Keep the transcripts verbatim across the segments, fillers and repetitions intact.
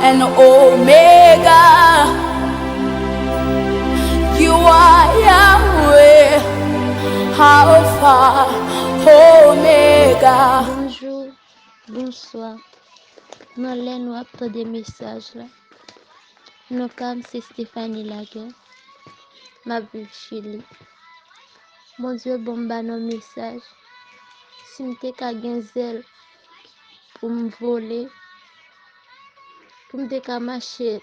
and Omega. You are Yahweh, Alpha, Omega. Bonjou, bonswa. Nan lè nou ap tande mesaj la, non pa m se Stephanie Laguerre. M ap viv Chili. Bondye ban m ba nou mesaj. Si m te ka gen zèl pou m vole, pou m te ka mache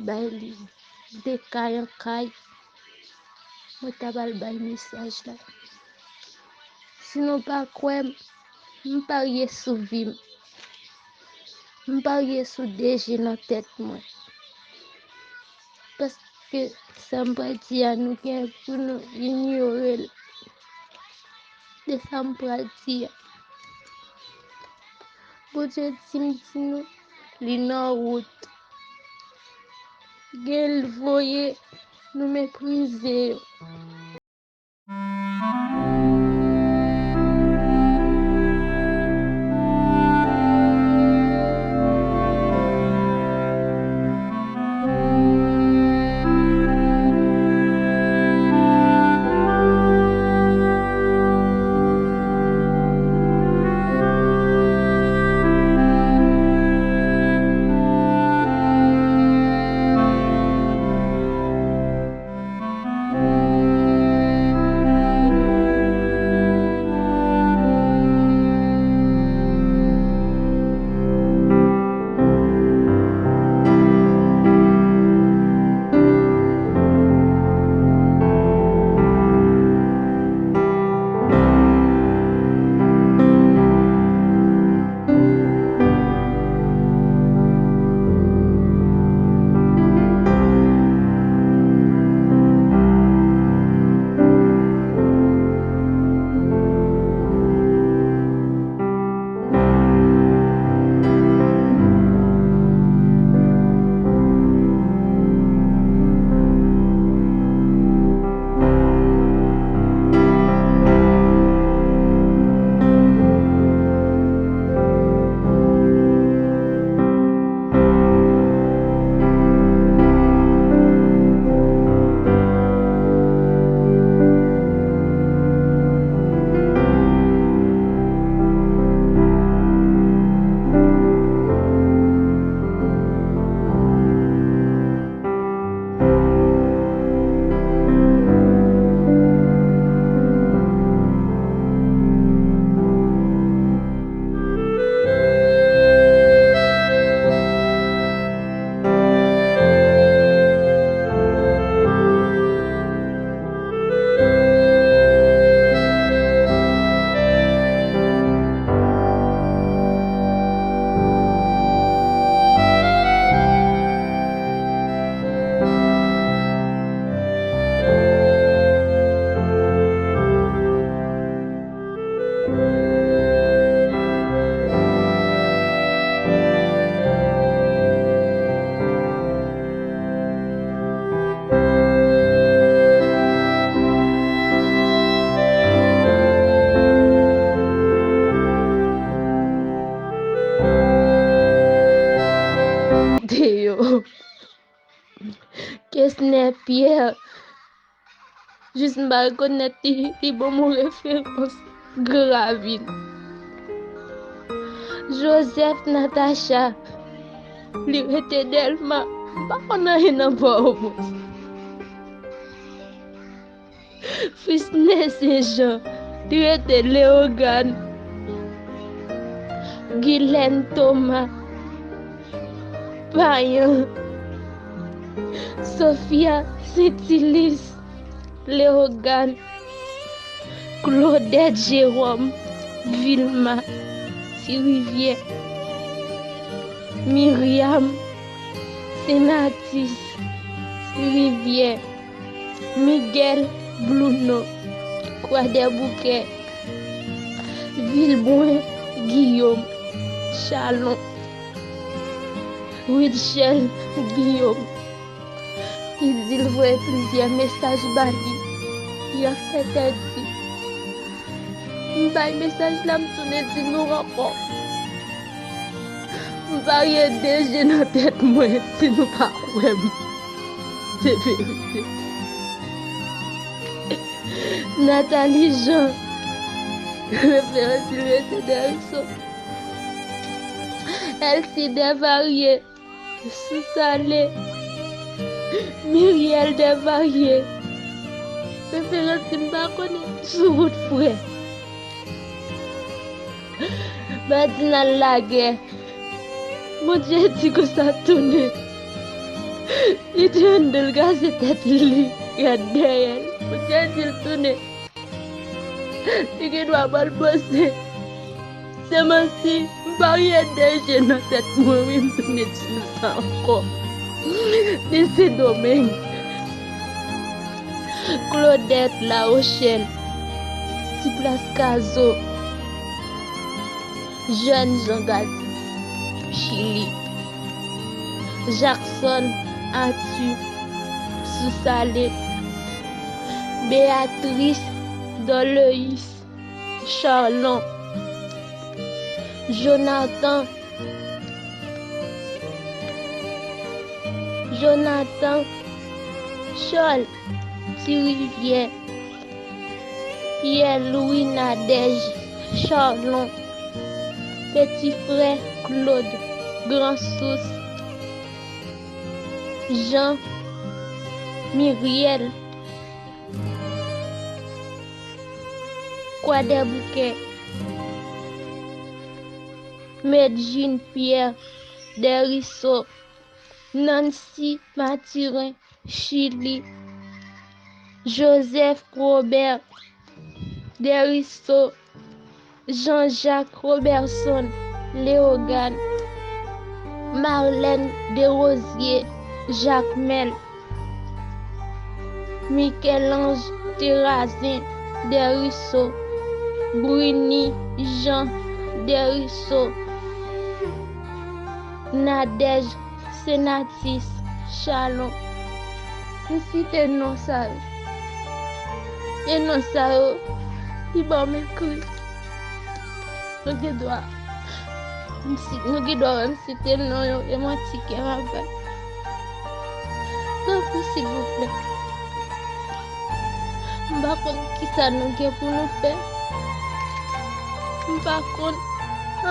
bay li de kay an kay, mwen ta pral bay mesaj la. Si nou pa kwè m, m parye sou vi m. M parye sou de je nan tèt mwen. Paske sa m pral di a, nou gen pou nou inyore l. De sa m pral di a. Bondye di m di nou, li nan wout. Gen l voye, nou meprize yo. Deyò. Kesner Pierre. Jis m pa rekonèt li, li ban m yon referans Gran Ravin. Joseph Natacha, li rete Dèlma, m pa konn anyen nan Pòtoprens. Frisne Sen Jan, li rete Leyogàn. Gilèn Toma, Payan. Sofia Sentilis, Leyogàn. Claudette Jérôme, Vilma, Ti Rivyè. Myriam, Senatis, Ti Rivyè. Miguel, Bluno, Kwadèboukè. Vilbrun, Guillaume, Chalon. Rutshelle, Guillaume. Li di l voye plizyè mesaj ba li. Li ap fè tèt di. M bay mesaj la, m tounen di nou ankò. Varye de je nan tèt mwen si nou pa kwè m. Se verite. Nathalie Jean, referans Sylvester Deriso, Elsie Desvarieux, Sousale, Miriel Desvarieux, referans ki m pa konnen sou wout frè. Badinal Lagè. Bondye di konsa tounen. Li te anndan l kraze tèt li, li ret dèyè l. Bondye di l tounen. Li gen dwa ba l poze. Se manti, m pa rye de je nan tèt mwen, wi, m tounen di nou sa ankò. Li se Sendomeng. Claudette La Rochelle, Ti Plas Kazo, Jèn Jan Gadi, Chili, Jackson Arthur, Sousale, Béatrice Dorleus, Charlon, Jonathan, Jonathan Charles, Ti Rivyè, Pierre Louis Nadège, Charlon, Petit Frère Claude, Gran Sous, Jean, Miriel, Kwadèboukè, Medjine Pierre, Deriso, Nancy Mathurin, Chili, Joseph Robert, Deriso, Jean-Jacques Robertson, Léogâne, Marlène Desrosiers, Jacmel, Michel-Ange Terrazin, Deriso, Bruny Jean, Deriso, Nadège Senatus, Charlon. M site non sa yo. E non sa yo, li ban m ekri. Nou gen dwa, m si-, nou gen dwa wè m site non yo, e manti ke m ap bay. Tanpri, silvouplè. M pa konn kisa nou gen pou nou fè. M pa konn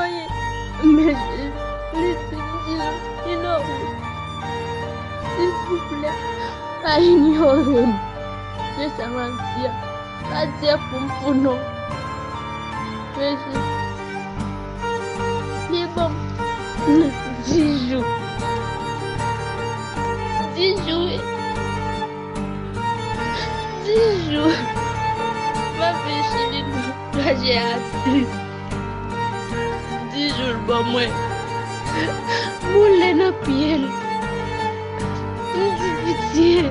anyen. Men Jezi, li di m di nou, inore. Silvouplè, pa inyore m. Se sa m ap di a. Pa di pou m pou non. Men Jezi, li ban m dis jou. Dis jou, wi. Dis jou. M ap vin Chili nan plaj Ati. Dis jou l ban mwen. Boule nan pye l. M di pitye.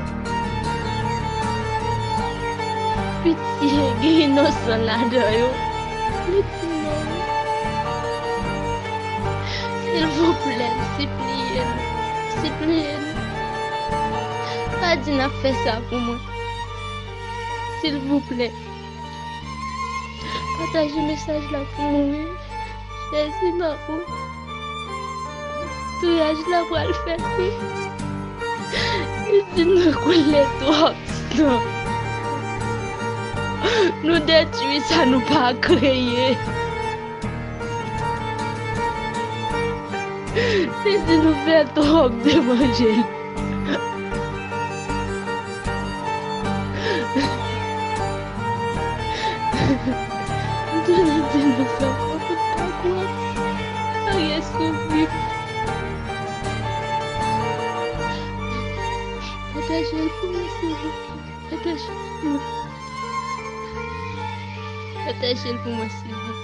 Pitye, gen inosan ladan yo. Li di non. Silvouplè, m sipliye nou. M sipliye nou. Pa di n ap fè sa pou mwen. Silvouplè. Pataje mesaj la pou mwen, wi. Jezi, nan ou. Touyaj la pral fèt, wi. Li di nou koule twòp san. Nou detwi sa nou pa kreye. Li di nou fè twòp devan je l. M tounen di nou sa ankò, pou n pa kwè. Arye soufri. Pataje l pou mwen, silvouplè. Pataje l pou mwen. Pataje l pou mwen, silvouplè.